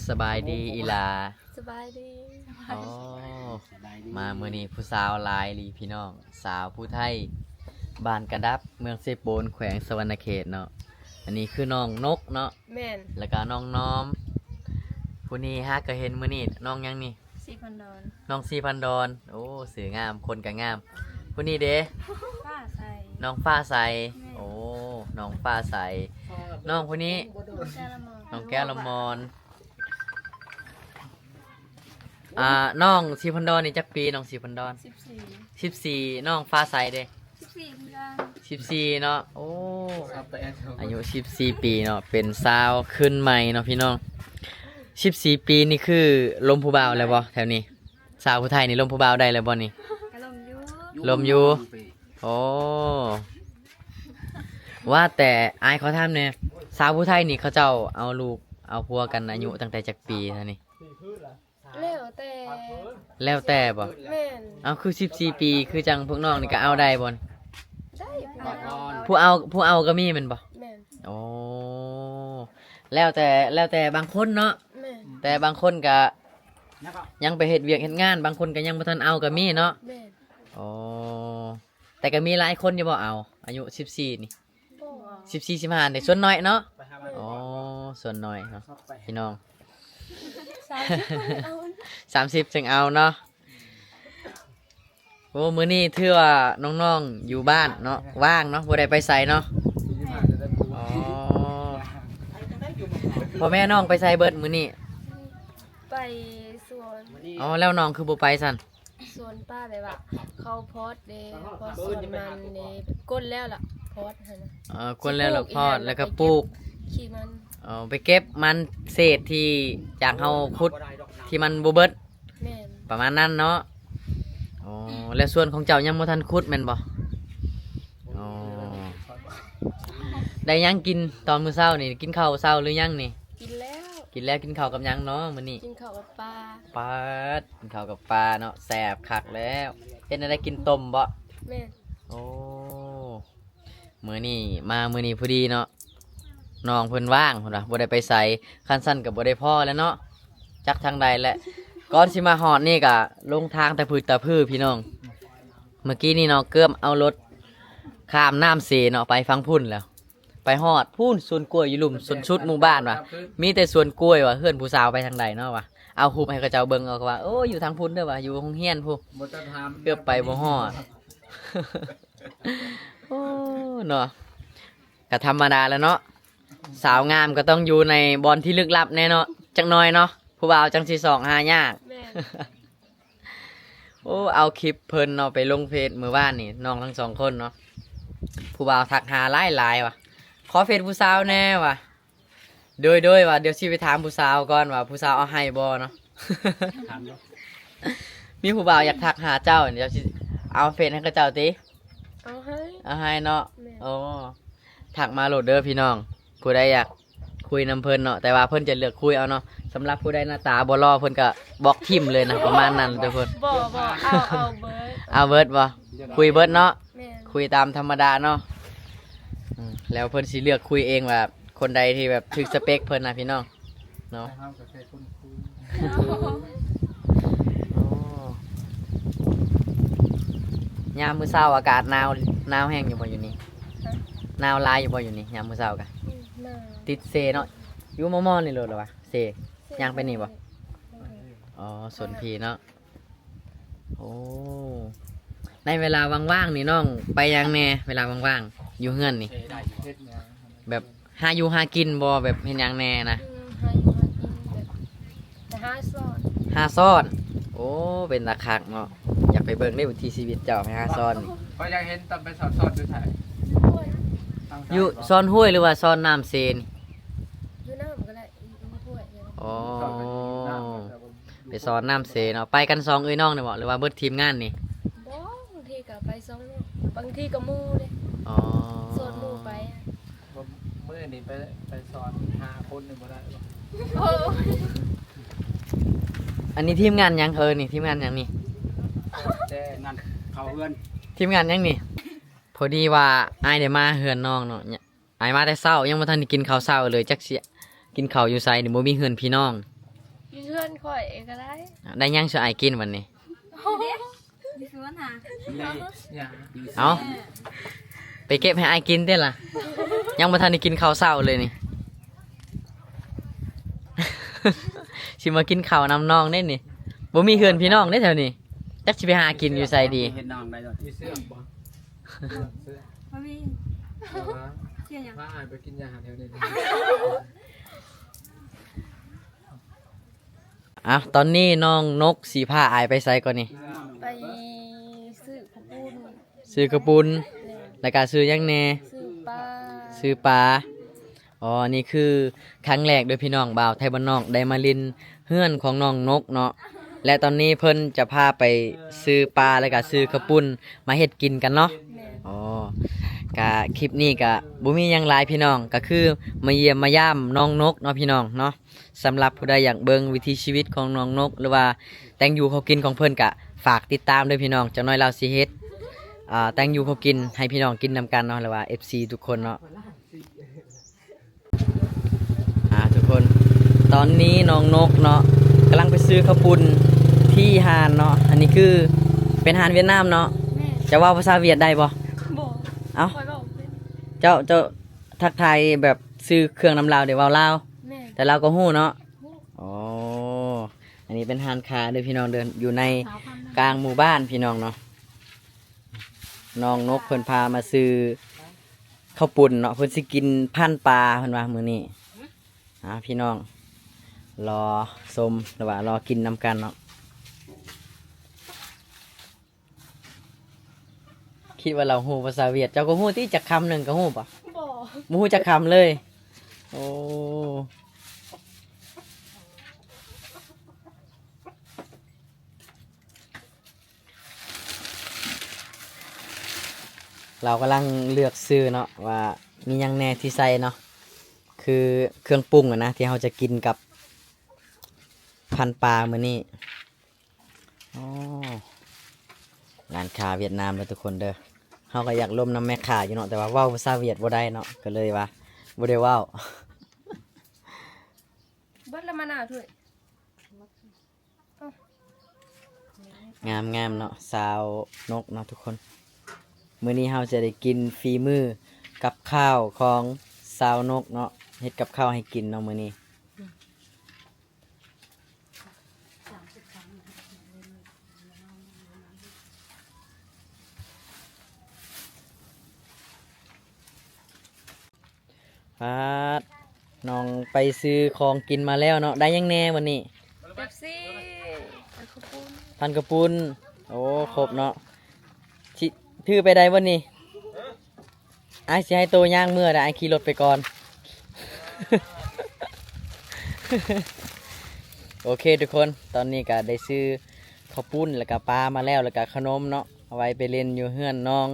ສະບາຍດີອີ່ຫຼ້າ. ສະບາຍດີ. ອໍ ສະບາຍດີ. ມາມື້ນີ້ຜູ້ສາວຫຼາຍອີ່ຫຼີພີ່ນ້ອງ, ສາວຜູ້ໄທ ບ້ານກະດັບ ເມືອງເຊໂປນ ແຂວງສະຫວັນນະເຂດເນາະ. ອັນນີ້ຄືນ້ອງນົກເນາະ. ແມ່ນ. ແລ້ວກະນ້ອງນອມ. ຜູ້ນີ້ຫາກະເຫັນມື້ນີ້ ນ້ອງຫຍັງນີ້? ສີພັນດອນ. ນ້ອງສີພັນດອນ. ໂອ້ ຊື່ງາມ ຄົນກະງາມ. ຜູ້ນີ້ເດ? ຟ້າໃສ. ນ້ອງຟ້າໃສ. ແມ່ນ. ໂອ້ ນ້ອງຟ້າໃສ. ນ້ອງຜູ້ນີ້? ນ້ອງແກ້ວລະມອນ. ນ້ອງແກ້ວລະມອນ. ອ່າ ນ້ອງສີພັນດອນນີ້ຈັກປີ? ນ້ອງສີພັນດອນ ສິບສີ່. ສິບສີ່. ນ້ອງຟ້າໃສເດ? ສິບສີ່ຄືກັນ. ສິບສີ່ເນາະ. ໂອ້ ອາຍຸສິບສີ່ປີເນາະ, ເປັນສາວຂຶ້ນໃໝ່ເນາະພີ່ນ້ອງ. ສິບສີ່ປີນີ້ຄືລົມຜູ້ບ່າວແລ້ວບໍ່ແຖວນີ້? ສາວຜູ້ໄທນີ້ລົມຜູ້ບ່າວໄດ້ແລ້ວບໍ່ນີ້? ກະລົມຢູ່. ລົມຢູ່. ໂອ້ ວ່າແຕ່ອ້າຍຂໍຖາມແດ່, ສາວຜູ້ໄທນີ້ເຂົາເຈົ້າເອົາລູກເອົາຜົວກັນອາຍຸຕັ້ງແຕ່ຈັກປີຊະນີ້? ແລ້ວແຕ່. ແລ້ວແຕ່ບໍ່? ແມ່ນ. ເອົາ ຄືສິບສີ່ປີ ຄືຈັ່ງພວກນ້ອງນີ້ກະເອົາໄດ້ບໍ່? ໄດ້. ຜູ້ເອົາ ຜູ້ເອົາ ຜູ້ເອົາກະມີແມ່ນບໍ່? ແມ່ນ. ໂອ້ ແລ້ວແຕ່ ແລ້ວແຕ່ບາງຄົນເນາະ. ແມ່ນ. ແຕ່ບາງຄົນກະຍັງໄປເຮັດວຽກເຮັດງານ, ບາງຄົນກະຍັງບໍ່ທັນເອົາກະມີເນາະ. ແມ່ນ. ໂອ້ ແຕ່ກະມີຫຼາຍຄົນຢູ່ບໍ່ເອົາ ອາຍຸສິບສີ່ນີ້? ບໍ່. ສິບສີ່ ສິບຫ້ານີ້ສ່ວນໜ້ອຍເນາະ. ອໍ ສ່ວນໜ້ອຍເນາະພີ່ນ້ອງ. ສາມສິບ ເອົາ ສາມສິບຈຶ່ງເອົາເນາະ. ໂອ້ ມື້ນີ້ຖືວ່ານ້ອງໆຢູ່ບ້ານເນາະ, ວ່າງເນາະ, ບໍ່ໄດ້ໄປໃສເນາະ. ອໍ ພໍ່ແມ່ນ້ອງໄປໃສເບິດມື້ນີ້? ໄປສວນ. ອໍ ແລ້ວນ້ອງຄືບໍ່ໄປຊັ້ນ? ສວນປາແບບວ່າເຂົາພອດເດ້, ພອດສວນມັນເດ້, ກົ້ນແລ້ວລະພອດຫັ້ນນະ. ເອີ ກົ້ນແລ້ວລະພອດ ແລ້ວກະປູກຂີ້ມັນ. ອໍ ໄປເກັບມັນເສດທີ່ຈາກເຮົາຂຸດທີ່ມັນບໍ່ເບິດ. ແມ່ນ. ປະມານນັ້ນເນາະ. ອໍ ແລ້ວສວນຂອງເຈົ້າຍັງບໍ່ທັນຂຸດແມ່ນບໍ່? ອໍ ໄດ້ຫຍັງກິນຕອນມື້ເຊົ້ານີ້? ກິນເຂົ້າເຊົ້າຫຼືຍັງນີ້? ກິນແລ້ວ. ກິນແລ້ວ. ກິນເຂົ້າກັບຫຍັງເນາະມື້ນີ້? ກິນເຂົ້າກັບປາ. ປາດ ກິນເຂົ້າກັບປາເນາະ, ແຊບຄັກແລ້ວ. ເຮັດແນວໃດ ກິນຕົ້ມບໍ່? ແມ່ນ. ໂອ້ ມື້ນີ້ ມາມື້ນີ້ພໍດີເນາະ, ນ້ອງເພິ່ນວ່າງ ເພິ່ນວ່າບໍ່ໄດ້ໄປໃສ, ຄັນຊັ້ນກະບໍ່ໄດ້ພໍ້ແລ້ວເນາະ, ຈັກທາງໃດແຫຼະ. ກ່ອນຊິມາຮອດນີ້ກະລົງທາງຕະພຶດຕະພືພີ່ນ້ອງ. ເມື່ອກີ້ນີ້ເນາະ ເກືອບເອົາລົດຂ້າມນ້ຳເຊເນາະ ໄປຝັ່ງພຸ້ນແລ້ວ, ໄປຮອດພຸ້ນສວນກ້ວຍຢູ່ລຸ່ມສຸດໝູ່ບ້ານວ່າ, ມີແຕ່ສວນກ້ວຍວ່າ. ເຮືອນຜູ້ສາວໄປທາງໃດເນາະວ່າ, ເອົາຮູບໃຫ້ເຂົາເຈົ້າເບິ່ງ ເອົາວ່າ ໂອ້ ຢູ່ທາງພຸ້ນເດີວ່າ, ຢູ່ໂຮງຮຽນພຸ້ນ. ເກືອບໄປບໍ່ຮອດ. ໂອ້ ເນາະ ກະທຳມະດາແຫຼະເນາະ, ສາວງາມກະຕ້ອງຢູ່ໃນບ່ອນທີ່ລຶກລັບແນ່ເນາະ ຈັກໜ້ອຍເນາະ, ຜູ້ບ່າວຈັ່ງຊິຊອກຫາຍາກ. ແມ່ນ. ໂອ້ ເອົາຄລິບເພິ່ນເນາະໄປລົງເຟສມື້ວານນີ້ ນ້ອງທັງສອງຄົນເນາະ, ຜູ້ບ່າວທັກຫາຫຼາຍໆວ່າ ຂໍເຟສຜູ້ສາວແນ່ວ່າ. ໂດຍ ໂດຍ ວ່າດຽວຊິໄປຖາມຜູ້ສາວກ່ອນວ່າຜູ້ສາວເອົາໃຫ້ບໍ່ເນາະ. ຖາມເນາະ. ມີຜູ້ບ່າວຢາກທັກຫາເຈົ້າ ເຈົ້າຊິເອົາເຟສໃຫ້ເຂົາເຈົ້າຕິ? ເອົາໃຫ້. ເອົາໃຫ້ເນາະ. ແມ່ນ. ໂອ້ ທັກມາໂລດເດີພີ່ນ້ອງ, ຜູ້ໃດຢາກຄຸຍນຳເພິ່ນເນາະ, ແຕ່ວ່າເພິ່ນຈະເລືອກຄຸຍເອົາເນາະ. ສຳລັບຜູ້ໃດໜ້າຕາບໍ່ຫຼໍ່ ເພິ່ນກະບລັອກຖິ້ມເລີຍນະ ປະມານນັ້ນເດີເພິ່ນ. ບໍ່ ບໍ່ ເອົາ ເອົາເບີດ. ເອົາເບີດບໍ່? ຄຸຍເບີດເນາະ. ແມ່ນ. ຄຸຍຕາມທຳມະດາເນາະ. ອືມ ແລ້ວເພິ່ນຊິເລືອກຄຸຍເອງວ່າຄົນໃດທີ່ແບບຖືກສະເປັກເພິ່ນນະພີ່ນ້ອງເນາະ. ແຕ່ເຮົາກໍແຄ່ຄົນຄຸຍ. ໂອ້ ຍາມມື້ເຊົ້າອາກາດໜາວ ໜາວແຮງຢູ່ບໍ່ຢູ່ນີ້? ຮະ? ໜາວຫຼາຍຢູ່ບໍ່ຢູ່ນີ້ ຍາມມື້ເຊົ້າກະ? ອືມ ໜາວ. ຕິດເຊເນາະ, ຢູ່ມໍ່ໆນີ້ໂລດລະວະ ເຊ ຍ່າງໄປນີ້ບໍ່? ອືມ. ອໍ ສວນພີເນາະ. ໂອ້ ໃນເວລາວ່າງໆນີ້ນ້ອງໄປຫຍັງແດ່ ເວລາວ່າງໆຢູ່ເຮືອນນີ້? ເຮັດຫຍັງ? ແບບຫາຢູ່ຫາກິນບໍ່ ແບບເຮັດຫຍັງແດ່ນະ? ອືມ ຫາຢູ່ຫາກິນແບບໄປຫາຊ້ອນ. ຫາຊ້ອນ. ໂອ້ ເປັນຕາຄັກເນາະ, ຢາກໄປເບິ່ງເດ້ວິຖີຊີວິດເຈົ້າໄປຫາຊ້ອນນີ້. ຂ້ອຍຢາກເຫັນຕອນໄປສອນຊ້ອນຢູ່ໃສ? ຢູ່ຫ້ວຍ. ຢູ່ຊ້ອນຫ້ວຍ ຫຼືວ່າຊ້ອນນ້ຳເຊນ? ຢູ່ນ້ຳກໍໄດ້ ຢູ່ຫ້ວຍ. ອໍ ໄປສອນນ້ຳເຊເນາະ. ໄປກັນສອງເອື້ອຍນ້ອງນີ້ບໍ່ ຫຼືວ່າເບິດທີມງານນີ້? ບໍ່ ບາງທີກໍໄປສອງ ບາງທີກໍໝູ່ເດ້. ອໍ ຊວນໝູ່ໄປ. ມື້ນີ້ໄປ ໄປສອນຫ້າຄົນນີ້ບໍ່ໄດ້ບໍ່? ໂອ້ຍ ອັນນີ້ທີມງານຫຍັງ? ເອີ ນີ້ທີມງານຫຍັງນີ້? ແຕ່ງານເຂົ້າເຮືອນ. ທີມງານຫຍັງນີ້? ພໍດີວ່າອ້າຍໄດ້ມາເຮືອນນ້ອງເນາະ, ອ້າຍມາແຕ່ເຊົ້າ ຍັງບໍ່ທັນໄດ້ກິນເຂົ້າເຊົ້າເລີຍ, ຈັກຊິກິນເຂົ້າຢູ່ໃສນີ້ ບໍ່ມີເຮືອນພີ່ນ້ອງ. ຢູ່ເຮືອນຂ້ອຍກໍໄດ້. ໄດ້ຫຍັງຊະອ້າຍກິນບັດນີ້? ຢູ່ສວນຫາ. ເອົາ ໄປເກັບໃຫ້ອ້າຍກິນຕິລະ. ຍັງບໍ່ທັນໄດ້ກິນເຂົ້າເຊົ້າເລີຍນີ້. ຊິມາກິນເຂົ້ານຳນ້ອງເດ້ນີ້. ບໍ່ມີເຮືອນພີ່ນ້ອງເດ້ແຖວນີ້. ຈັກຊິໄປຫາກິນຢູ່ໃສດີ? ເຮັດນ້ອງໄດ້ດອກ. ມີເສື້ອບໍ່? ເສື້ອ ບໍ່ມີ. ເສື້ອຫຍັງ? ພາອ້າຍໄປກິນຢາແຖວນີ້. ອ່ະ ຕອນນີ້ນ້ອງນົກຊິພາອ້າຍໄປໃສກ່ອນນີ້? ໄປຊື້ເຂົ້າປຸ້ນ. ຊື້ເຂົ້າປຸ້ນ. ແມ່ນ. ແລ້ວກະຊື້ຫຍັງແດ່? ຊື້ປາ. ຊື້ປາ. ອໍ ນີ້ຄືຄັ້ງແລກເດີພີ່ນ້ອງ ບ່າວໄທບ້ານນອກໄດ້ມາຫຼິ້ນເຮືອນຂອງນ້ອງນົກເນາະ ແລະ ຕອນນີ້ເພິ່ນຈະພາໄປຊື້ປາ ແລ້ວກະຊື້ເຂົ້າປຸ້ນມາເຮັດກິນກັນເນາະ. ແມ່ນ. ອໍ ກະຄລິບນີ້ກະບໍ່ມີຫຍັງຫຼາຍພີ່ນ້ອງ ກະຄືມາຢ້ຽມມາຢາມນ້ອງນົກເນາະພີ່ນ້ອງເນາະ. ສຳລັບຜູ້ໃດຢາກເບິ່ງວິຖີຊີວິດຂອງນ້ອງນົກ ຫຼືວ່າແຕ່ງຢູ່ເຂົ້າກິນຂອງເພິ່ນ ກະຝາກຕິດຕາມເດີພີ່ນ້ອງ. ຈັກໜ້ອຍລາວຊິເຮັດ ອ່າ ແຕ່ງຢູ່ເຂົ້າກິນໃຫ້ພີ່ນ້ອງກິນນຳກັນເນາະ ຫຼືວ່າເອັຟຊີທຸກຄົນເນາະ. ອ່າ ທຸກຄົນ ຕອນນີ້ນ້ອງນົກເນາະ ກຳລັງໄປຊື້ເຂົ້າປຸ້ນທີ່ຮ້ານເນາະ. ອັນນີ້ຄືເປັນຮ້ານຫວຽດນາມເນາະ. ແມ່ນ. ເຈົ້າເວົ້າພາສາຫວຽດໄດ້ບໍ່? ບໍ່. ເອົ້າ ຂ້ອຍເວົ້າບໍ່ເປັນ. ເຈົ້າ ເຈົ້າທັກທາຍແບບຊື້ເຄື່ອງນຳລາວເດ ເວົ້າລາວ? ແມ່ນ. ແຕ່ລາວກໍຮູ້ເນາະ? ຮູ້. ອໍ ອັນນີ້ເປັນຮ້ານຄ້າເດີພີ່ນ້ອງເດີ ຢູ່ໃນກາງໝູ່ບ້ານພີ່ນ້ອງເນາະ. ນ້ອງນົກເພິ່ນພາມາຊື້ເຂົ້າປຸ້ນເນາະ ເພິ່ນຊິກິນພັນປາເພິ່ນວ່າມື້ນີ້. ອ່າ ພີ່ນ້ອງລໍຊົມ ຫຼືວ່າລໍກິນນຳກັນເນາະ. ຄິດວ່າລາວຮູ້ພາສາຫວຽດ ເຈົ້າກໍຮູ້ຕິ ຈັກຄຳໜຶ່ງກໍຮູ້ບໍ່? ບໍ່. ບໍ່ຮູ້ຈັກຄຳເລີຍ. ໂອ້ ລາວກຳລັງເລືອກຊື້ເນາະ ວ່າມີຫຍັງແດ່ທີ່ໃສ່ເນາະ ຄືເຄື່ອງປຸງຫັ້ນນະ ທີ່ເຮົາຈະກິນກັບພັນປາມື້ນີ້. ອໍ ຮ້ານຄ້າຫວຽດນາມເດີທຸກຄົນເດີ. ເຮົາກໍຢາກລົມນຳແມ່ຄ້າຢູ່ເນາະ ແຕ່ວ່າເວົ້າພາສາຫວຽດບໍ່ໄດ້ເນາະ ກໍເລີຍວ່າບໍ່ໄດ້ເວົ້າ. ເບິດລະມະນາວຖ້ວຍ. ງາມໆເນາະ ສາວນົກເນາະທຸກຄົນ. ມື້ນີ້ເຮົາຈະໄດ້ກິນຝີມືກັບຂ້າວຂອງສາວນົກເນາະ ເຮັດກັບຂ້າວໃຫ້ກິນເນາະມື້ນີ້. ປາດ ນ້ອງໄປຊື້ຂອງກິນມາແລ້ວເນາະ ໄດ້ຫຍັງແດ່ວັນນີ້? ເປັບຊີ ແລ້ວເຂົ້າປຸ້ນ ພັນເຂົ້າປຸ້ນ. ໂອ້ ຄົບເນາະ ຊິຖືໄປໄດ້ບໍ່ນີ້? ອ້າຍຊິໃຫ້ໂຕຍ່າງເມືອໄດ໋ ອ້າຍຂີ່ລົດໄປກ່ອນ. ໂອເຄທຸກຄົນ ຕອນນີ້ກະໄດ້ຊື້ເຂົ້າປຸ້ນ ແລ້ວກະປາມາແລ້ວ ແລ້ວກະຂະໜົມເນາະ ເອົາໄວ້ໄປຫຼິ້ນຢູ່ເຮືອນນ້ອງ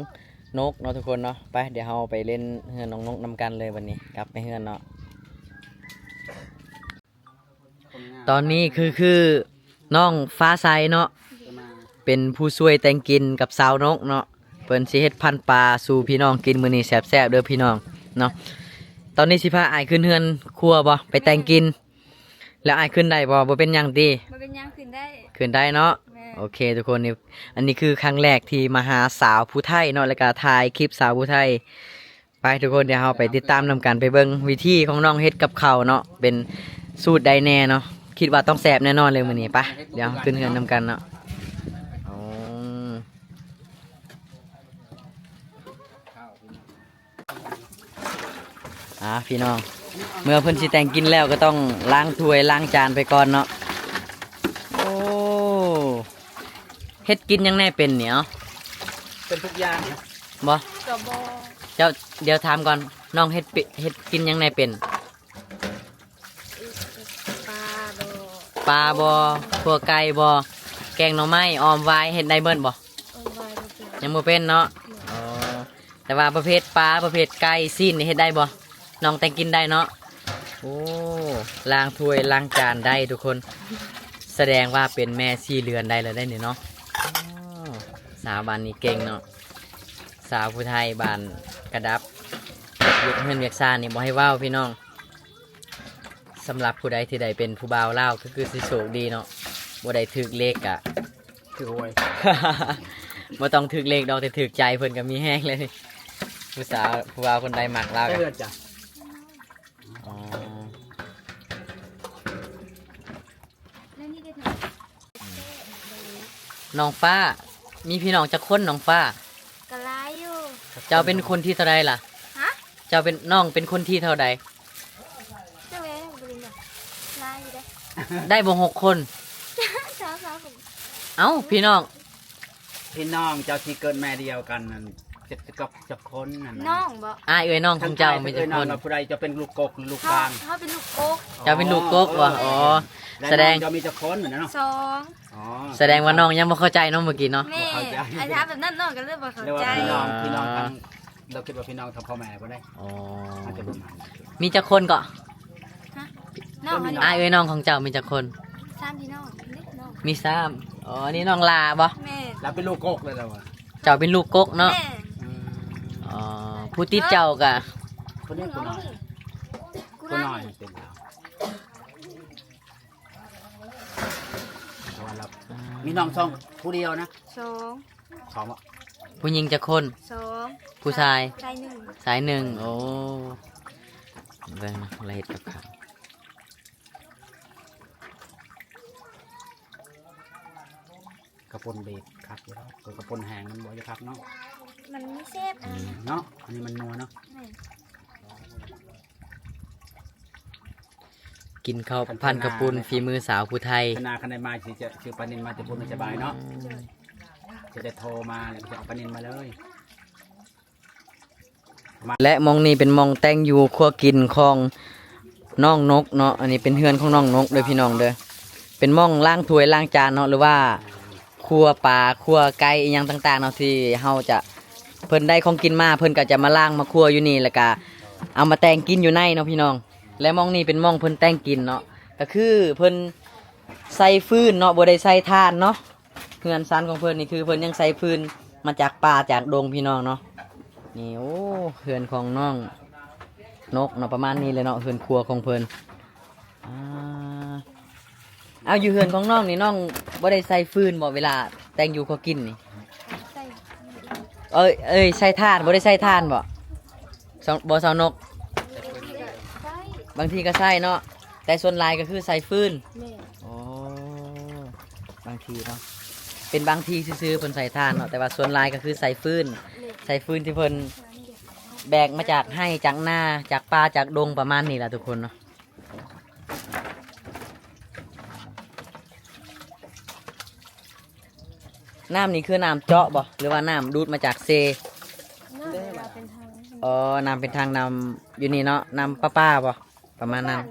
ນົກເນາະທຸກຄົນເນາະ. ໄປ ດຽວເຮົາໄປຫຼິ້ນເຮືອນນ້ອງນົກນຳກັນເລີຍບັດນີ້ ກັບໄປເຮືອນເນາະ. ຕອນນີ້ຄື ຄືນ້ອງຟ້າໃສເນາະ ເປັນຜູ້ຊ່ວຍແຕ່ງກິນກັບສາວນົກເນາະ ເພິ່ນຊິເຮັດພັນປາສູ່ພີ່ນ້ອງກິນມື້ນີ້ແຊບໆເດີພີ່ນ້ອງເນາະ. ຕອນນີ້ຊິພາອ້າຍຂຶ້ນເຮືອນຄົວບໍ່ ໄປແຕ່ງກິນ ແລ້ວອ້າຍຂຶ້ນໄດ້ບໍ່? ບໍ່ເປັນຫຍັງຕິ? ບໍ່ເປັນຫຍັງ ຂຶ້ນໄດ້ ຂຶ້ນໄດ້ເນາະ. ແມ່ນ. ໂອເຄທຸກຄົນ ນີ້ ອັນນີ້ຄືຄັ້ງແລກທີ່ມາຫາສາວຜູ້ໄທເນາະ ແລ້ວກະຖ່າຍຄລິບສາວຜູ້ໄທ. ໄປທຸກຄົນ ດຽວເຮົາໄປຕິດຕາມນຳກັນ ໄປເບິ່ງວິທີຂອງນ້ອງເຮັດກັບເຂົ້າເນາະ ເປັນສູດໃດແດ່ເນາະ ຄິດວ່າຕ້ອງແຊບແນ່ນອນເລີຍມື້ນີ້. ໄປ ດຽວເຮົາຂຶ້ນເຮືອນນຳກັນເນາະ. ອໍ ອ່າ ພີ່ນ້ອງ ເມື່ອເພິ່ນຊິແຕ່ງກິນແລ້ວ ກໍຕ້ອງລ້າງຖ້ວຍລ້າງຈານໄປກ່ອນເນາະ. ໂອ້ ເຮັດກິນຫຍັງແດ່ເປັນນີ້? ເອົາ ເປັນທຸກຢ່າງ. ບໍ່? ກໍບໍ່. ເຈົ້າ ດຽວຖາມກ່ອນ ນ້ອງເຮັດເປ- ເຮັດກິນຫຍັງແດ່ເປັນ? ປາບໍ່? ປາບໍ່? ຂົ້ວໄກ່ບໍ່? ແກງໜໍ່ໄມ້? ອອມຫວາຍ? ເຮັດໄດ້ເບິດບໍ່? ອອມຫວາຍບໍ່ເປັນ. ຍັງບໍ່ເປັນເນາະ? ແມ່ນ. ອໍ ແຕ່ວ່າປະເພດປາ ປະເພດໄກ່ ຊີ້ນນີ້ເຮັດໄດ້ບໍ່? ນ້ອງແຕ່ງກິນໄດ້ເນາະ. ໂອ້ ລ້າງຖ້ວຍລ້າງຈານໄດ້ທຸກຄົນ ສະແດງວ່າເປັນແມ່ສີ່ເຮືອນໄດ້ແລ້ວເດ້ນີ້ເນາະ. ອໍ ສາວບ້ານນີ້ເກັ່ງເນາະ ສາວຜູ້ໄທບ້ານກະດັບ ວຽກເຮືອນວຽກຊານນີ້ບໍ່ໃຫ້ເວົ້າພີ່ນ້ອງ. ສຳລັບຜູ້ໃດທີ່ໄດ້ເປັນຜູ້ບ່າວລາວ ກໍຄືຊິໂຊກດີເນາະ ບໍ່ໄດ້ຖືກເລກກະ ຖືກຫວຍ ບໍ່ຕ້ອງຖືກເລກດອກ ແຕ່ຖືກໃຈເພິ່ນກໍມີແຮງເລີຍ. ຜູ້ສາວ ຜູ້ບ່າວຄົນໃດມັກລາວ ເອີ ກະ ຈ້ະ ອໍ ນ້ອງຟ້າ ມີພີ່ນ້ອງຈັກຄົນນ້ອງຟ້າ? ກໍຫຼາຍຢູ່. ເຈົ້າເປັນຄົນທີເທົ່າໃດລະ? ຮະ? ເຈົ້າເປັນ ນ້ອງເປັນຄົນທີເທົ່າໃດ? ເຈົ້າແມ່ນບໍ່ໄດ້ເນາະ ຫຼາຍຢູ່ເດ້. ໄດ້ບໍ່ຫົກຄົນ? ຊາວ ຊາວຄົນ. ເອົ້າ ພີ່ນ້ອງ ພີ່ນ້ອງເຈົ້າທີ່ເກີດແມ່ດຽວກັນນັ້ນ ຈັກ ຈັກ ຈັກຄົນນັ້ນນະ? ນ້ອງບໍ? ອ້າຍເອື້ອຍນ້ອງຂອງເຈົ້າມີຈັກຄົນ? ເອື້ອຍນ້ອງ ຜູ້ໃດ ເຈົ້າເປັນລູກກົກຫຼືລູກກາງ? ເຮົາ ເຮົາເປັນລູກກົກ. ເຈົ້າເປັນລູກກົກບໍ? ອໍ ແລະ ສະແດງ ນ້ອງເຈົ້າມີຈັກຄົນນະເນາະ? ສອງ. ອໍ ສະແດງວ່ານ້ອງຍັງບໍ່ເຂົ້າໃຈເນາະ ເມື່ອກີ້ເນາະ. ແມ່ນ ບໍ່ເຂົ້າໃຈ ອ້າຍຖາມແບບນັ້ນ ນ້ອງກໍເລີຍບໍ່ເຂົ້າໃຈ. ເອີ ພີ່ນ້ອງທາງ ເຮົາຄິດວ່າພີ່ນ້ອງທາງພໍ່ແມ່ບໍ່ໄດ້. ອໍ ອາດຈະປະມານ ມີຈັກຄົນເກາະ? ຮະ? ນ້ອງ ອ້າຍເອື້ອຍນ້ອງຂອງເຈົ້າມີຈັກຄົນ? ສາມພີ່ນ້ອງ ມີສາມ. ອໍ ອັນນີ້ນ້ອງຫຼ້າບໍ? ແມ່ນ. ລາວເປັນລູກກົກເລີຍລາວວ່າ. ເຈົ້າເປັນລູກກົກເນາະ? ແມ່ນ. ອືມ ອໍ ຜູ້ຕິດເຈົ້າກະ ຜູ້ນ້ອຍ ຜູ້ນ້ອຍ ຜູ້ນ້ອຍເປັນລາວ. ເພາະວ່າລາວ ອືມ ມີນ້ອງສອງ ຜູ້ດຽວນະ? ສອງ. ສອງບໍ? ຜູ້ຍິງຈັກຄົນ? ສອງ. ຜູ້ຊາຍ? ຊາຍໜຶ່ງ. ຊາຍໜຶ່ງ. ໂອ້ ເບິ່ງລະເຮັດກັບເຂົ້າ ກະປົ່ນເບດຄັກຢູ່ແລ້ວ ເອີ ກະປົ່ນແຫ້ງມັນບໍ່ຢາກຄັກເນາະ ມັນມີແຊບ ອືມ ເນາະ ອັນນີ້ມັນນົວເນາະ. ແມ່ນ. ກິນເຂົ້າ ຄັນ ພັນເຂົ້າປຸ້ນ ເທື່ອໜ້າ ຝີມືສາວຜູ້ໄທ. ເທື່ອໜ້າຄັນໄດ້ມາຊິຈະຊື້ປານິນມາແຕ່ພຸ້ນ ມັນສະບາຍເນາະ. ອືມ ຈະໄດ້ໂທມາ ແລ້ວກໍຈະເອົາປານິນມາເລີຍ. ແລະ ໝ່ອງນີ້ເປັນໝ່ອງແຕ່ງຢູ່ຄົວກິນຂອງນ້ອງນົກເນາະ. ອັນນີ້ເປັນເຮືອນຂອງນ້ອງນົກເດີພີ່ນ້ອງເດີ. ເປັນໝ່ອງລ້າງຖ້ວຍລ້າງຈານເນາະ ຫຼືວ່າຄົວປາຄົວໄກ່ອີ່ຫຍັງຕ່າງໆເນາະ ທີ່ເຮົາຈະ ເພິ່ນໄດ້ຂອງກິນມາ ເພິ່ນກໍຈະມາລ້າງມາຄົວຢູ່ນີ້ ແລ້ວກໍເອົາມາແຕ່ງກິນຢູ່ໃນເນາະພີ່ນ້ອງ. ແລະ ໝ່ອງນີ້ເປັນໝ່ອງເພິ່ນແຕ່ງກິນເນາະ ກໍຄືເພິ່ນໃສ່ຟືນເນາະ ບໍ່ໄດ້ໃສ່ຖ່ານເນາະ. ເຮືອນຊານຂອງເພິ່ນນີ້ຄືເພິ່ນຍັງໃສ່ຟືນມາຈາກປ່າຈາກດົງພີ່ນ້ອງເນາະ. ນີ້ ໂອ້ ເຮືອນຂອງນ້ອງນົກເນາະ ປະມານນີ້ແຫຼະເນາະ ເຮືອນຄົວຂອງເພິ່ນ. ອ່າ ເອົາ ຢູ່ເຮືອນຂອງນ້ອງນີ້ ນ້ອງບໍ່ໄດ້ໃສ່ຟືນບໍ ເວລາແຕ່ງຢູ່ຄົວກິນນີ້? ໃສ່. ເອີຍ ເອີຍ ໃສ່ຖ່ານ ບໍ່ໄດ້ໃສ່ຖ່ານບໍ? ສາວ ບໍ່ ສາວນົກ? ບາງທີກໍໃສ່ເນາະ ແຕ່ສ່ວນຫຼາຍກໍຄືໃສ່ຟືນ. ແມ່ນ. ໂອ້ ບາງທີເນາະ ເປັນບາງທີຊື່ໆ ເພິ່ນໃສ່ຖ່ານເນາະ ແຕ່ວ່າສ່ວນຫຼາຍກໍຄືໃສ່ຟືນ. ແມ່ນ. ໃສ່ຟືນທີ່ເພິ່ນແບກມາຈາກໄຮ່ຈາກນາ ຈາກປ່າຈາກດົງ ປະມານນີ້ລະທຸກຄົນເນາະ. ນ້ຳນີ້ຄືນ້ຳເຈາະບໍ ຫຼືວ່ານ້ຳດູດມາຈາກເຊ? ນ້ຳເວລາເປັນທາງ. ອໍ ນ້ຳເປັນທາງ ນ້ຳຢູ່ນີ້ເນາະ ນ້ຳປະປາບໍ ປະມານນັ້ນ.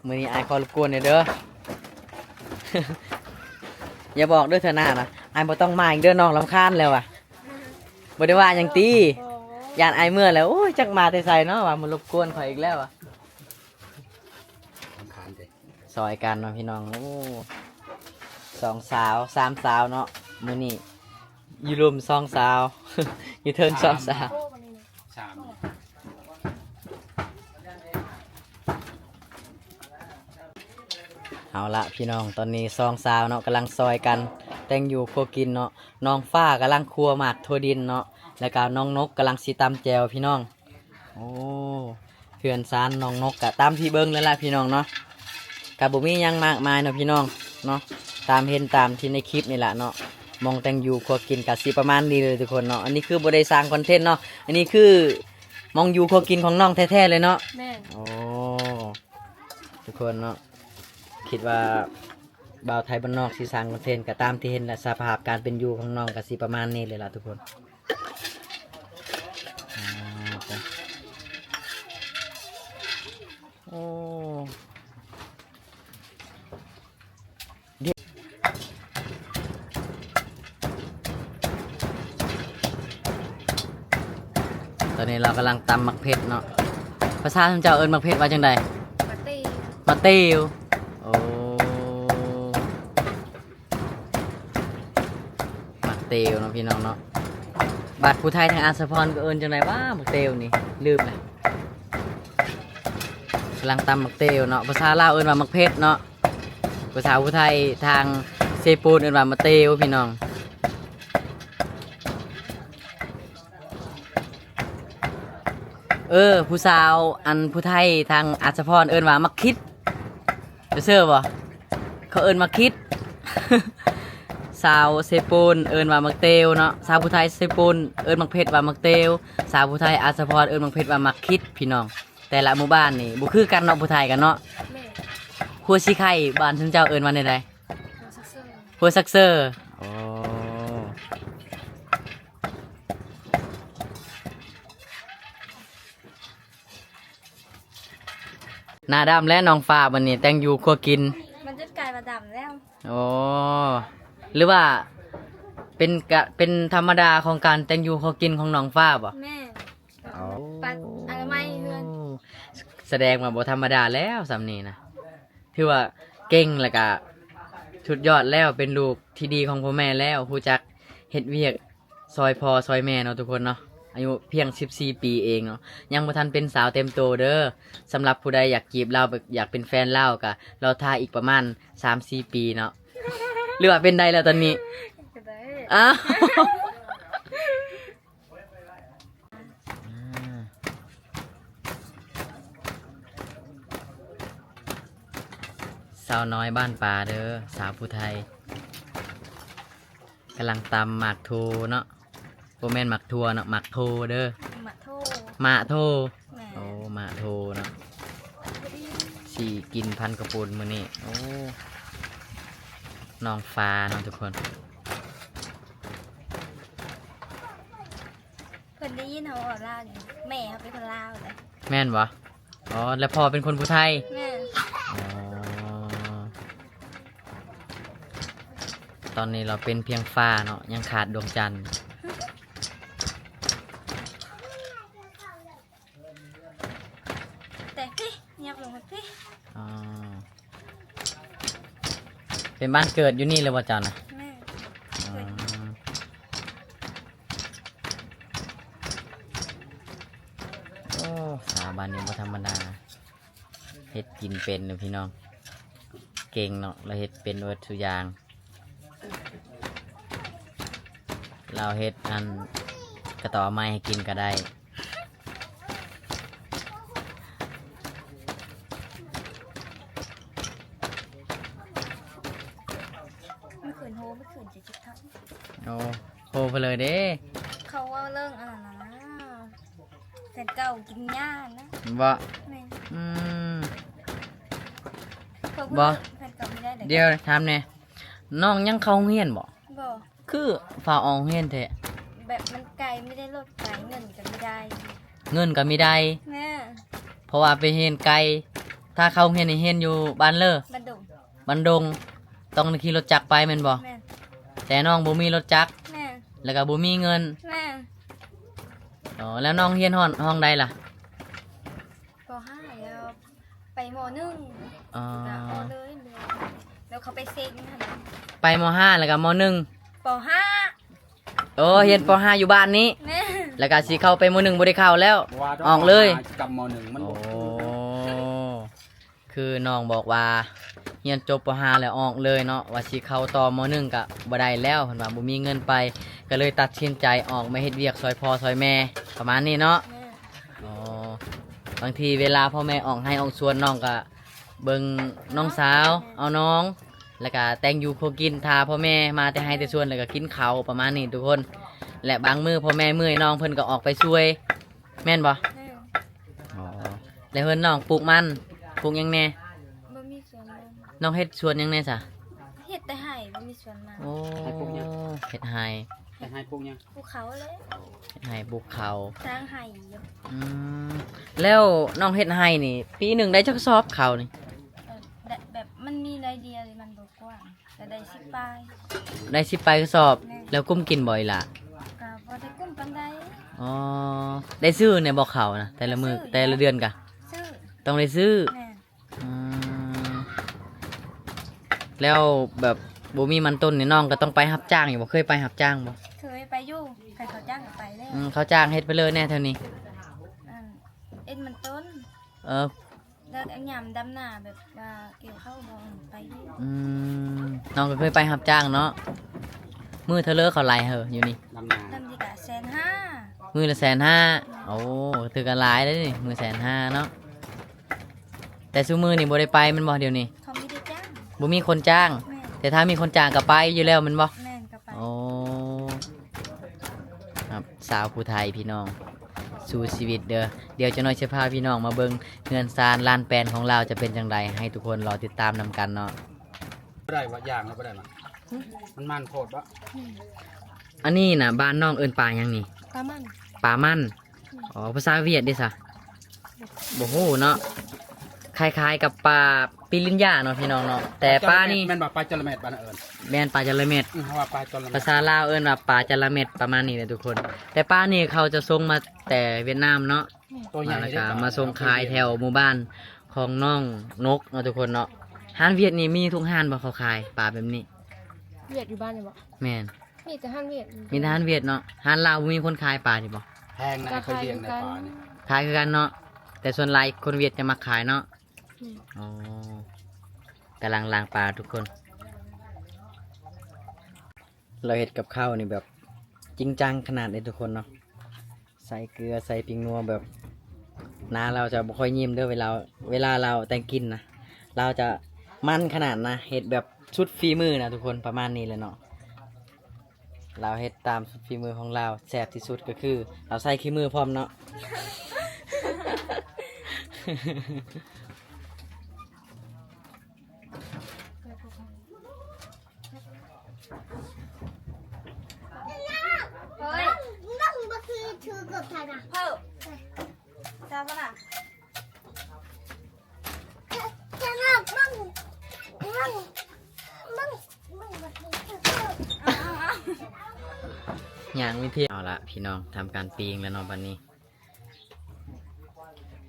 ມື້ນີ້ອ້າຍຂໍລົບກວນແດ່ເດີ ຢ່າບອກເດີເທື່ອໜ້ານະ ອ້າຍບໍ່ຕ້ອງມາອີກເດີ ນ້ອງລຳຄານແລ້ວວ່າ. ບໍ່ໄດ້ວ່າຫຍັງຕິ? ຢ້ານອ້າຍເມືອແລ້ວ ໂອ້ຍ ຈັກມາແຕ່ໃສເນາະ ວ່າມາລົບກວນຂ້ອຍອີກແລ້ວວ່າ. ສອຍກັນເນາະພີ່ນ້ອງ. ໂອ້ ສອງສາວ ສາມສາວເນາະ ມື້ນີ້ ຢູ່ລຸ່ມສອງສາວ ຢູ່ເທິງສອງສາວ. ສາມ ເອົາລະພີ່ນ້ອງ ຕອນນີ້ສອງສາວເນາະ ກຳລັງຊ່ອຍກັນແຕ່ງຢູ່ຄົວກິນເນາະ. ນ້ອງຟ້າກຳລັງຂົ້ວໝາກຖົ່ວດິນເນາະ ແລ້ວກະນ້ອງນົກກຳລັງຊິຕຳແຈ່ວພີ່ນ້ອງ. ໂອ້ ເຮືອນຊານນ້ອງນົກກະຕາມທີ່ເບິ່ງນັ້ນລະພີ່ນ້ອງເນາະ ກະບໍ່ມີຫຍັງມາກມາຍເນາະພີ່ນ້ອງເນາະ ຕາມເຫັນຕາມທີ່ໃນຄລິບນີ້ລະເນາະ. ໝ່ອງແຕ່ງຢູ່ຄົວກິນກະຊິປະມານນີ້ເລີຍທຸກຄົນເນາະ. ອັນນີ້ຄືບໍ່ໄດ້ສ້າງຄອນເທັນເນາະ ອັນນີ້ຄືໝ່ອງຢູ່ຄົວກິນຂອງນ້ອງແທ້ໆເລີຍເນາະ. ແມ່ນ. ໂອ້ ທຸກຄົນເນາະ ຄິດວ່າບ່າວໄທບ້ານນອກຊິສ້າງຄອນເທັນ ກະຕາມທີ່ເຫັນລະ ສະພາບການເປັນຢູ່ຂອງນ້ອງກະຊິປະມານນີ້ເລີຍລະທຸກຄົນ. ອ່າ ໂອ້ ຕອນນີ້ລາວກຳລັງຕຳໝາກເຜັດເນາະ. ພາສາເຈົ້າເອີ້ນໝາກເຜັດວ່າຈັ່ງໃດ? ໝາກເຕັວ. ໝາກເຕັວ. ໂອ້ ໝາກເຕັວເນາະພີ່ນ້ອງເນາະ. ບາດຜູ້ໄທທາງອາດສະພອນກໍເອີ້ນຈັ່ງໃດຫວາ ໝາກເຕວນີ້ ລືມແລ້ວ. ກຳລັງຕຳໝາກເຕວເນາະ ພາສາລາວເອີ້ນວ່າໝາກເຜັດເນາະ ພາສາຜູ້ໄທທາງເຊໂປນເອີ້ນວ່າໝາກເຕວ ພີ່ນ້ອງ. ເອີ ຜູ້ສາວ ອັນ ຜູ້ໄທທາງອາດສະພອນເອີ້ນວ່າໝາກຂິດ ເຊີບໍ່? ເຂົາເອີ້ນໝາກຂິດ. ສາວເຊໂປນເອີ້ນວ່າໝາກເຕວເນາະ ສາວຜູ້ໄທເຊໂປນເອີ້ນໝາກເຜັດວ່າໝາກເຕວ ສາວຜູ້ໄທອາດສະພອນເອີ້ນໝາກເຜັດວ່າໝາກຂິດ ພີ່ນ້ອງ. ແຕ່ລະໝູ່ບ້ານນີ້ບໍ່ຄືກັນເນາະ ຜູ້ໄທກັນເນາະ. ແມ່ນ. ຫົວສີໄຂ່ ບ້ານຊຸມເຈົ້າເອີ້ນວ່າແນວໃດ? ຫົວສັກເຊີ. ຫົວສັກເຊີ. ໂອ້ ໜ້າດຳແລ້ວນ້ອງຟ້າ ບັດນີ້ແຕ່ງຢູ່ຄົວກິນ ມັນຈົນກາຍວ່າດຳແລ້ວ. ໂອ້ ຫຼືວ່າເປັນກະ ເປັນທຳມະດາຂອງການແຕ່ງຢູ່ຄົວກິນຂອງນ້ອງຟ້າບໍ? ແມ່ນ. ເອົາ ປັດອະນາໄມເຮືອນ. ສະແດງວ່າບໍ່ທຳມະດາແລ້ວສ່ຳນີ້ນະ ຖືວ່າເກັ່ງ ແລ້ວກະສຸດຍອດແລ້ວ ເປັນລູກທີ່ດີຂອງພໍ່ແມ່ແລ້ວ ຮູ້ຈັກເຮັດວຽກ ຊ່ອຍພໍ່ຊ່ອຍແມ່ເນາະທຸກຄົນເນາະ. ອາຍຸພຽງສິບສີ່ປີເອງເນາະ ຍັງບໍ່ທັນເປັນສາວເຕັມໂຕເດີ. ສຳລັບຜູ້ໃດຢາກຈີບລາວ ຢາກເປັນແຟນລາວ ກະລໍຖ້າອີກປະມານສາມສີ່ປີເນາະ ຫຼືວ່າເປັນໄດ້ແລ້ວຕອນນີ້? ກໍໄດ້. ອ້າວ ສາວນ້ອຍບ້ານປາເດີ ສາວຜູ້ໄທ. ກຳລັງຕຳໝາກໂທເນາະ ບໍ່ແມ່ນໝາກທົ່ວເນາະ ໝາກໂທເດີ ໝາກໂທ ໝາກໂທ. ແມ່ນ. ໂອ້ ໝາກໂທເນາະ ຊິກິນພັນກະປຸນມື້ນີ້. ໂອ້ ນ້ອງຟ້າເນາະທຸກຄົນ. ເພິ່ນໄດ້ຍິນເຮົາເວົ້າລາວນີ້ ແມ່ເຮົາເປັນຄົນລາວເດ້. ແມ່ນບໍ່? ອໍ ແລ້ວພໍ່ເປັນຄົນຜູ້ໄທ? ແມ່ນ. ອໍ ຕອນນີ້ລາວເປັນພຽງຟ້າເນາະ ຍັງຂາດດວງຈັນ. ແຕ່ພີ້ ຫຍັບລົງພີ້. ອໍ ເປັນບ້ານເກີດຢູ່ນີ້ເລີຍບໍ່ເຈົ້ານະ? ແມ່ນ. ອໍ ໂອ້ ສາວບ້ານນີ້ບໍ່ທຳມະດາ ເຮັດກິນເປັນເດີພີ່ນ້ອງ ເກັ່ງເນາະ ລາວເຮັດເປັນເບິດຊຸຢ່າງ. ລາວເຮັດອັນກະຕໍໄມ້ໃຫ້ກິນກໍໄດ້. ມັນຂຶ້ນໂຮ ມັນຂຶ້ນຈະຈິບທັນ. ໂອ້ ໂຮໄປເລີຍເດ້. ເຂົາເວົ້າເລື່ອງອັນນັ້ນນະ ແຟນເກົ່າກິນຫຍ້ານະ. ບໍ່? ແມ່ນ. ອືມ ບໍ່ ແຟນເກົ່າມີໄດ້. ດຽວຖາມແດ່ ນ້ອງຍັງເຂົ້າໂຮງຮຽນບໍ່? ບໍ່. ຄືຟ້າວອອກໂຮງຮຽນແທ້? ແບບມັນໄກ ມີແຕ່ລົດໄປ ເງິນກໍມີໄດ້. ເງິນກໍມີໄດ້. ແມ່ນ. ເພາະວ່າໄປຮຽນໄກ ຖ້າເຂົ້າໂຮງຮຽນນີ້ຮຽນຢູ່ບ້ານເລີ? ບ້ານດົງ. ບ້ານດົງ ຕ້ອງໄດ້ຂີ່ລົດຈັກໄປແມ່ນບໍ່? ແມ່ນ. ແຕ່ນ້ອງບໍ່ມີລົດຈັກ. ແມ່ນ. ແລ້ວກໍບໍ່ມີເງິນ. ແມ່ນ. ອໍ ແລ້ວນ້ອງຮຽນຮອດຫ້ອງໃດລະ? ປໍຫ້າ ແລ້ວໄປມໍໜຶ່ງ. ອໍ ກໍເອົາເລີຍ ແລ້ວເຂົາໄປເຊັງຫັ້ນນະ. ໄປມໍຫ້າ ແລ້ວກໍມໍໜຶ່ງ ປໍຫ້າ. ໂອ້ ຮຽນປໍຫ້າຢູ່ບ້ານນີ້. ແມ່ນ. ແລ້ວກໍຊິເຂົ້າໄປມໍໜຶ່ງ ບໍ່ໄດ້ເຂົ້າແລ້ວ ອອກເລີຍ. ກັບມໍໜຶ່ງມັນບໍ່ຄືນະ. ໂອ້ ຄືນ້ອງບອກວ່າຮຽນຈົບປໍຫ້າແລ້ວອອກເລີຍເນາະ ວ່າຊິເຂົ້າຕໍ່ມໍໜຶ່ງກໍບໍ່ໄດ້ແລ້ວ ເພິ່ນວ່າບໍ່ມີເງິນໄປ ກໍເລີຍຕັດສິນໃຈອອກມາເຮັດວຽກຊ່ອຍພໍ່ຊ່ອຍແມ່ ປະມານນີ້ເນາະ. ແມ່ນ. ອໍ ບາງທີເວລາພໍ່ແມ່ອອກໄຮ່ອອກສວນ ນ້ອງກໍເບິ່ງນ້ອງສາວ ເອົານ້ອງ ແລ້ວກໍແຕ່ງຢູ່ຄົວກິນ ຖ້າພໍ່ແມ່ມາແຕ່ໄຮ່ແຕ່ສວນ ແລ້ວກໍກິນເຂົ້າ ປະມານນີ້ທຸກຄົນ. ແລະ ບາງມື້ພໍ່ແມ່ເມື່ອຍ ນ້ອງເພິ່ນກໍອອກໄປຊ່ວຍ ແມ່ນບໍ່? ແມ່ນ. ອໍ ແລ້ວເຮືອນນ້ອງປູກມັນ ປູກຫຍັງແດ່? ບໍ່ມີສວນມັນ. ນ້ອງເຮັດສວນຫຍັງແດ່ຊະ? ເຮັດແຕ່ໄຮ່ ບໍ່ມີສວນມັນ. ໂອ້ ເຮັດໄຮ່. ເຮັດໄຮ່ປູກຫຍັງ? ປູກເຂົ້າແຫຼະ. ເຮັດໄຮ່ປູກເຂົ້າ ສ້າງໄຮ່ຢູ່. ອືມ ແລ້ວນ້ອງເຮັດໄຮ່ນີ້ ປີໜຶ່ງໄດ້ຈັກສອບເຂົ້ານີ້? ເອີ ແບບ ແບບມັນມີໜ້ອຍດຽວ ມັນບໍ່ກວ້າງ ກໍໄດ້ສິບປາຍ. ໄດ້ສິບປາຍກະສອບ. ແມ່ນ. ແລ້ວກຸ້ມກິນບໍ່ອີ່ຫຼ້າ? ກໍບໍ່ໄດ້ກຸ້ມປານໃດ. ອໍ ໄດ້ຊື້ແດ່ບໍ່ເຂົ້ານະ ແຕ່ລະມື້ ແຕ່ລະເດືອນກະ? ຊື້. ຕ້ອງໄດ້ຊື້. ແມ່ນ. ອືມ ແລ້ວແບບບໍ່ມີມັນຕົ້ນນີ້ ນ້ອງກໍຕ້ອງໄປຮັບຈ້າງຢູ່ບໍ່? ເຄີຍໄປຮັບຈ້າງບໍ່? ເຄີຍໄປຢູ່. ໄປເຂົາຈ້າງກໍໄປແລ້ວ. ອືມ ເຂົາຈ້າງເຮັດໄປເລີຍແດ່ແຖວນີ້. ອັນ ເອັດມັນຕົ້ນ. ເອີ ແລ້ວຍາມດຳນາແບບວ່າກ່ຽວເຂົ້າບໍ່ໄປຢູ່. ອືມ ນ້ອງກໍເຄີຍໄປຮັບຈ້າງເນາະ. ມື້ເທົ່າເລີເຂົາໄລ່ເຮີຢູ່ນີ້? ດຳນາ ດຳນີ້ກະແສນຫ້າ. ມື້ລະແສນຫ້າ. ໂອ້ ຖືກກັນຫຼາຍເດ້ນີ້ ມື້ແສນຫ້າເນາະ. ແຕ່ຊຸມື້ນີ້ບໍ່ໄດ້ໄປແມ່ນບໍ່ດຽວນີ້? ເຂົາມີແຕ່ຈ້າງ ບໍ່ມີຄົນຈ້າງ. ແມ່ນ. ແຕ່ຖ້າມີຄົນຈ້າງກໍໄປຢູ່ແລ້ວແມ່ນບໍ່? ແມ່ນ ກໍໄປ. ໂອ້ ຮັບສາວຜູ້ໄທພີ່ນ້ອງ ສູ້ຊີວິດເດີ. ດຽວຈັກໜ້ອຍຊິພາພີ່ນ້ອງມາເບິ່ງເຮືອນຊານລານແປນຂອງລາວຈະເປັນຈັ່ງໃດ ໃຫ້ທຸກຄົນລໍຕິດຕາມນຳກັນເນາະ. ບໍ່ໄດ້ວ່າ ຢ່າງລະບໍ່ໄດ້ວ່າ ມັນມັນໂພດບໍ່? ອັນນີ້ນະ ບ້ານນ້ອງເອີ້ນປາຫຍັງນີ້? ປາມັນ. ປາມັນ. ອໍ ພາສາຫວຽດເດ້ຊະ? ບໍ່ຮູ້ເນາະ. ຄ້າຍໆກັບປາປີລິນຍາເນາະພີ່ນ້ອງເນາະ ແຕ່ປານີ້ ແມ່ນບໍ່? ປາຈະລະເມັດ ບ້ານເອີ້ນ. ແມ່ນ ປາຈະລະເມັດ. ອືມ ເຮົາວ່າປາຈະລະເມັດ. ພາສາລາວເອີ້ນວ່າປາຈະລະເມັດ ປະມານນີ້ແຫຼະທຸກຄົນ. ແຕ່ປານີ້ເຂົາຈະສົ່ງມາແຕ່ຫວຽດນາມເນາະ. ແມ່ນ. ຕົວໃຫຍ່ເດ້ ແລ້ວກໍມາສົ່ງຂາຍແຖວໝູ່ບ້ານຂອງນ້ອງນົກເນາະທຸກຄົນເນາະ. ຮ້ານຫວຽດນີ້ມີທຸກຮ້ານບໍ່ ເຂົາຂາຍປາແບບນີ້? ຫວຽດຢູ່ບ້ານນີ້ບໍ່? ແມ່ນ. ມີແຕ່ຮ້ານຫວຽດ. ມີແຕ່ຮ້ານຫວຽດເນາະ. ຮ້ານລາວບໍ່ມີຄົນຂາຍປານີ້ບໍ່? ແພງນະ ກໍຂາຍຄືກັນ ປານີ້. ຂາຍຄືກັນເນາະ ແຕ່ສ່ວນຫຼາຍຄົນຫວຽດຈະມັກຂາຍເນາະ. ແມ່ນ. ອໍ ກຳລັງລ້າງປາທຸກຄົນ. ລາວເຮັດກັບເຂົ້ານີ້ແບບຈິງຈັງຂະໜາດເດ້ທຸກຄົນເນາະ. ໃສ່ເກືອ ໃສ່ປິງນົວ ແບບໜ້າລາວຈະບໍ່ຄ່ອຍຍິ້ມເດີ ເວລາ ເວລາລາວແຕ່ງກິນນະ ລາວຈະມັນຂະໜາດນະ. ເຮັດແບບສຸດຝີມືນະທຸກຄົນ ປະມານນີ້ແຫຼະເນາະ. ລາວເຮັດຕາມສຸດຝີມືຂອງລາວ. ແຊບທີ່ສຸດກໍຄືລາວໃສ່ຂີ້ມືພ້ອມເນາະ. ເຮີ້ຍ ເພິ່ນ ຊາວນະ ຍ່າງວິທີ. ເອົາລະພີ່ນ້ອງ ທຳການປີ້ງແລ້ວເນາະບັດນີ້.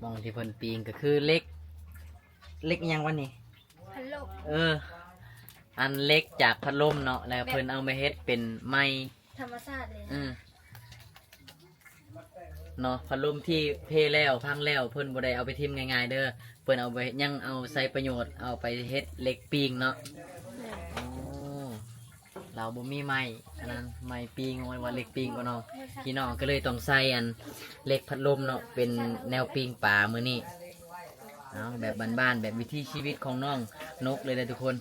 ໝ່ອງທີ່ເພິ່ນປີ້ງກໍຄືເຫຼັກ ເຫຼັກຫຍັງວະນີ້? ພັດລົມ. ເອີ ອັນເຫຼັກຈາກພັດລົມເນາະ ແລ້ວເພິ່ນເອົາມາເຮັດເປັນໄມ້ທຳມະຊາດເລີຍ. ອືມ ເນາະ ພັດລົມທີ່ເພແລ້ວ ພັງແລ້ວ ເພິ່ນບໍ່ໄດ້ເອົາໄປຖິ້ມງ່າຍໆເດີ ເພິ່ນເອົາໄປ ຍັງເອົາໃຊ້ປະໂຫຍດ ເອົາໄປເຮັດເຫຼັກປີ້ງເນາະ. ແມ່ນ. ໂອ້ ລາວບໍ່ມີໄມ້ອັນນັ້ນ ໄມ້ປີ້ງ ເອີ້ນວ່າເຫຼັກປີ້ງບໍ່ນ້ອງ? ພີ່ນ້ອງກໍເລີຍຕ້ອງໃຊ້ອັນເຫຼັກພັດລົມເນາະ ເປັນແນວປີ້ງປາມື້ນີ້. ເອົາ ແບບບ້ານໆ ແບບວິຖີຊີວິດຂອງນ້ອງນົກເລີຍເດີທຸກຄົນ.